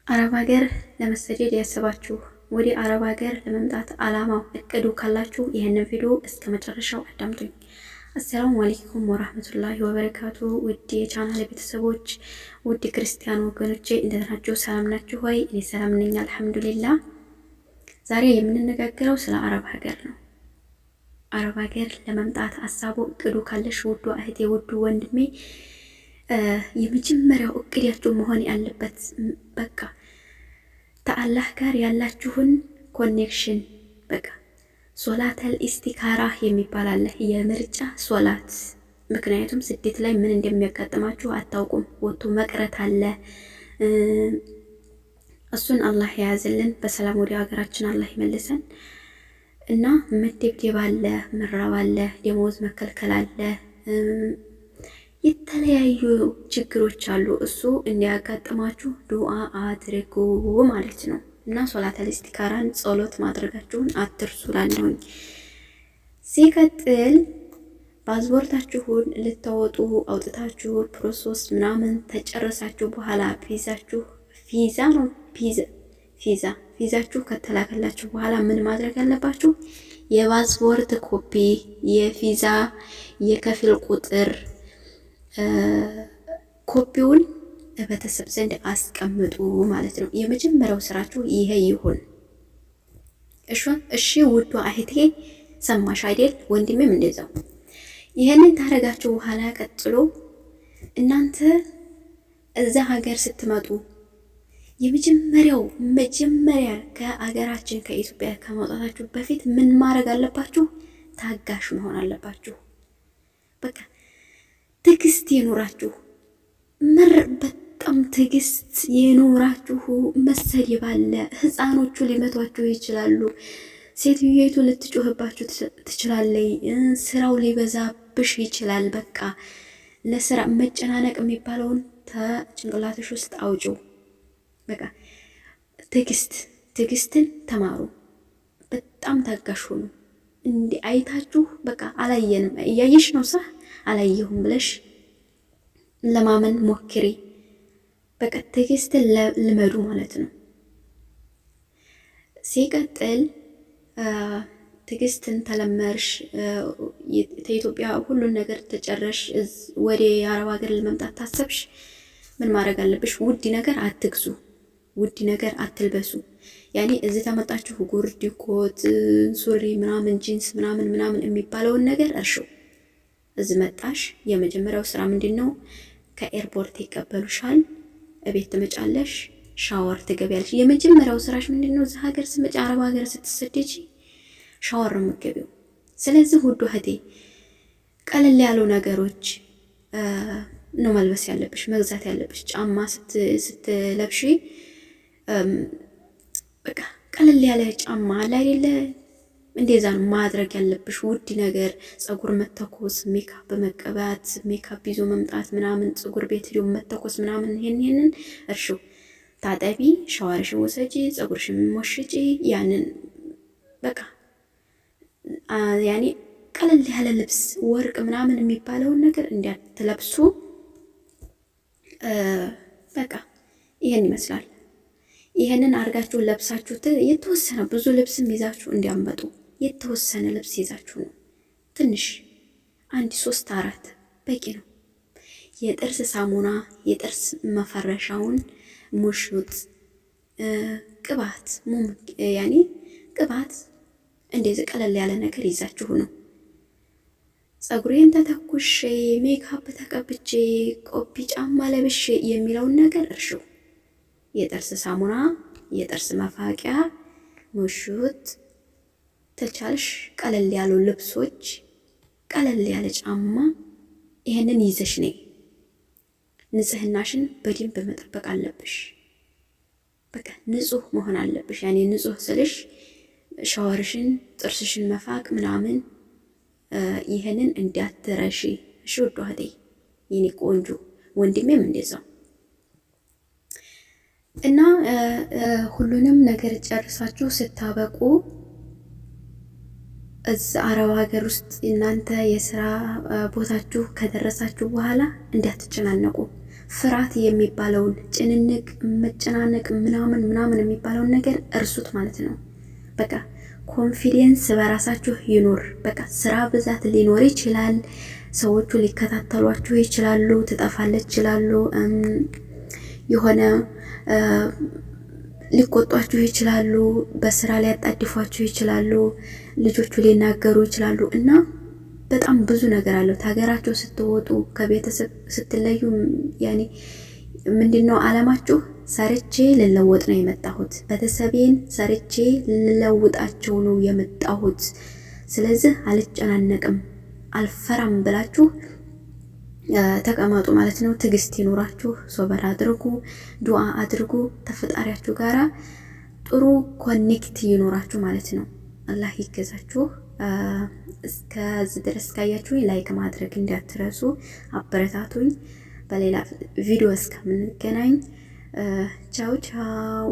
አረብ ሀገር ለመሰደድ ያሰባችሁ፣ ወደ አረብ ሀገር ለመምጣት አላማው እቅዱ ካላችሁ ይህንን ቪዲዮ እስከ መጨረሻው አዳምጡኝ። السلام عليكم ورحمة الله وبركاته። ውድ የቻናል ቤተሰቦች፣ ውድ ክርስቲያን ወገኖቼ እንዴት ናችሁ? ሰላም ናችሁ ወይ? እኔ ሰላም ነኝ الحمد لله። ዛሬ የምንነጋገረው ስለ አረብ ሀገር ነው። አረብ ሀገር ለመምጣት ሀሳቡ እቅዱ ካለሽ ውዱ እህቴ፣ ውዱ ወንድሜ፣ የመጀመሪያው እቅዳችሁ መሆን ያለበት በቃ ከአላህ ጋር ያላችሁን connection፣ በቃ صلاة الاستخارة የሚባል አለ፣ የምርጫ ሶላት። ምክንያቱም ስደት ላይ ምን እንደሚያጋጥማችሁ አታውቁም። ወጥቶ መቅረት አለ። እሱን አላህ የያዝልን፣ በሰላም ወደ ሀገራችን አላህ ይመልሰን። እና መደብደብ አለ፣ መራብ አለ፣ ደሞዝ መከልከል አለ፣ የተለያዩ ችግሮች አሉ። እሱ እንዲያጋጥማችሁ ዱዓ አድርጉ ማለት ነው። እና صلاة الاستخارة ን ጸሎት ማድረጋችሁን አትርሱ ላለሁኝ። ሲቀጥል ፓስፖርታችሁን ልታወጡ አውጥታችሁ process ምናምን ተጨረሳችሁ በኋላ ቪዛችሁ፣ ቪዛ ነው፣ ቪዛ ቪዛችሁ ከተላከላችሁ በኋላ ምን ማድረግ አለባችሁ? የፓስፖርት ኮፒ፣ የቪዛ የከፊል ቁጥር ኮፒውን በቤተሰብ ዘንድ አስቀምጡ ማለት ነው። የመጀመሪያው ስራችሁ ይሄ ይሁን። እሺ እሺ፣ ውዷ እህቴ ሰማሽ አይደል? ወንድሜም እንደዛው። ይሄንን ታረጋችሁ በኋላ ቀጥሎ እናንተ እዛ ሀገር ስትመጡ የመጀመሪያው መጀመሪያ ከአገራችን ከኢትዮጵያ ከመውጣታችሁ በፊት ምን ማድረግ አለባችሁ? ታጋሽ መሆን አለባችሁ። በቃ ትዕግስት ይኑራችሁ። ምር በጣም ትዕግስት የኖራችሁ። መሰደብ አለ። ህፃኖቹ ሊመቷችሁ ይችላሉ። ሴትዮይቱ ልትጮህባችሁ ትችላለች። ስራው ሊበዛብሽ ይችላል። በቃ ለስራ መጨናነቅ የሚባለውን ከጭንቅላትሽ ውስጥ አውጪው። በቃ ትዕግስት፣ ትዕግስትን ተማሩ። በጣም ታጋሽ ሁኑ። እንዲህ አይታችሁ በቃ አላየንም፣ እያየሽ ነው ሳህ አላየሁም ብለሽ ለማመን ሞክሪ። በቃ ትዕግስትን ልመዱ ማለት ነው። ሲቀጥል ትዕግስትን ተለመርሽ፣ ከኢትዮጵያ ሁሉን ነገር ተጨረሽ፣ ወደ አረብ ሀገር ለመምጣት ታሰብሽ፣ ምን ማድረግ አለብሽ? ውድ ነገር አትግዙ፣ ውድ ነገር አትልበሱ። ያኔ እዚህ ተመጣችሁ ጉርድ፣ ኮት፣ ሱሪ ምናምን ጂንስ ምናምን ምናምን የሚባለውን ነገር እርሺው። እዚህ መጣሽ፣ የመጀመሪያው ስራ ምንድን ነው? ከኤርፖርት ይቀበሉሻል። እቤት ትመጫለሽ፣ ሻወር ትገቢያለሽ። የመጀመሪያው ስራሽ ምንድን ነው? እዚህ ሀገር ስትመጪ፣ አረብ ሀገር ስትሰደጂ ሻወር ነው የምትገቢው። ስለዚህ ውዱ እህቴ ቀለል ያሉ ነገሮች ነው መልበስ ያለብሽ፣ መግዛት ያለብሽ። ጫማ ስትለብሺ በቃ ቀለል ያለ ጫማ አለ አይደለ? እንደዛ ነው ማድረግ ያለብሽ። ውድ ነገር ፀጉር መተኮስ፣ ሜካፕ መቀባት፣ ሜካፕ ይዞ መምጣት ምናምን፣ ፀጉር ቤት ሄዶ መተኮስ ምናምን፣ ይሄን ይሄንን እርሺው። ታጠቢ፣ ሻወርሽን ወሰጂ፣ ፀጉርሽን ሞሽጪ። ያንን በቃ ያኔ ቀለል ያለ ልብስ ወርቅ ምናምን የሚባለውን ነገር እንዳትለብሱ። በቃ ይሄን ይመስላል። ይሄንን አድርጋችሁ ለብሳችሁ የተወሰነ ብዙ ልብስም ይዛችሁ እንዲያመጡ የተወሰነ ልብስ ይዛችሁ ነው። ትንሽ አንድ ሶስት አራት በቂ ነው። የጥርስ ሳሙና፣ የጥርስ መፈረሻውን፣ ሙሽጥ፣ ቅባት ያኔ ቅባት እንደዚህ ቀለል ያለ ነገር ይዛችሁ ነው። ፀጉሬን ተተኩሼ ሜካፕ ተቀብቼ ቆቢ ጫማ ለብሼ የሚለውን ነገር እርሺው። የጥርስ ሳሙና፣ የጥርስ መፋቂያ፣ ሙሽጥ ተቻልሽ ቀለል ያሉ ልብሶች፣ ቀለል ያለ ጫማ ይሄንን ይዘሽ ነይ። ንጽህናሽን በደንብ መጠበቅ አለብሽ። በቃ ንጹህ መሆን አለብሽ። ያኔ ንጹህ ስልሽ ሻወርሽን፣ ጥርስሽን መፋቅ ምናምን ይህንን እንዳትረሺ። እሺ ውድ እህቴ፣ የኔ ቆንጆ ወንድሜም እንደዛው እና ሁሉንም ነገር ጨርሳችሁ ስታበቁ እዛ አረብ ሀገር ውስጥ እናንተ የስራ ቦታችሁ ከደረሳችሁ በኋላ እንዳትጨናነቁ። ፍርሃት የሚባለውን ጭንንቅ፣ መጨናነቅ ምናምን ምናምን የሚባለውን ነገር እርሱት ማለት ነው። በቃ confidence በራሳችሁ ይኑር። በቃ ስራ ብዛት ሊኖር ይችላል። ሰዎቹ ሊከታተሏችሁ ይችላሉ። ትጠፋለች ይችላሉ። የሆነ ሊቆጧችሁ ይችላሉ። በስራ ሊያጣድፏችሁ ይችላሉ። ልጆቹ ሊናገሩ ይችላሉ እና በጣም ብዙ ነገር አለው። ከሀገራችሁ ስትወጡ ከቤተሰብ ስትለዩ ያኔ ምንድነው አላማችሁ? ሰርቼ ልለወጥ ነው የመጣሁት፣ ቤተሰቤን ሰርቼ ልለውጣቸው ነው የመጣሁት። ስለዚህ አልጨናነቅም፣ አልፈራም ብላችሁ ተቀመጡ ማለት ነው። ትዕግስት ይኑራችሁ፣ ሶበር አድርጉ፣ ዱዓ አድርጉ፣ ተፈጣሪያችሁ ጋራ ጥሩ connect ይኑራችሁ ማለት ነው። አላህ ይገዛችሁ። እስከዚህ ድረስ ካያችሁ like ማድረግ እንዳትረሱ፣ አበረታቱኝ። በሌላ ቪዲዮ እስከምንገናኝ ቻው ቻው።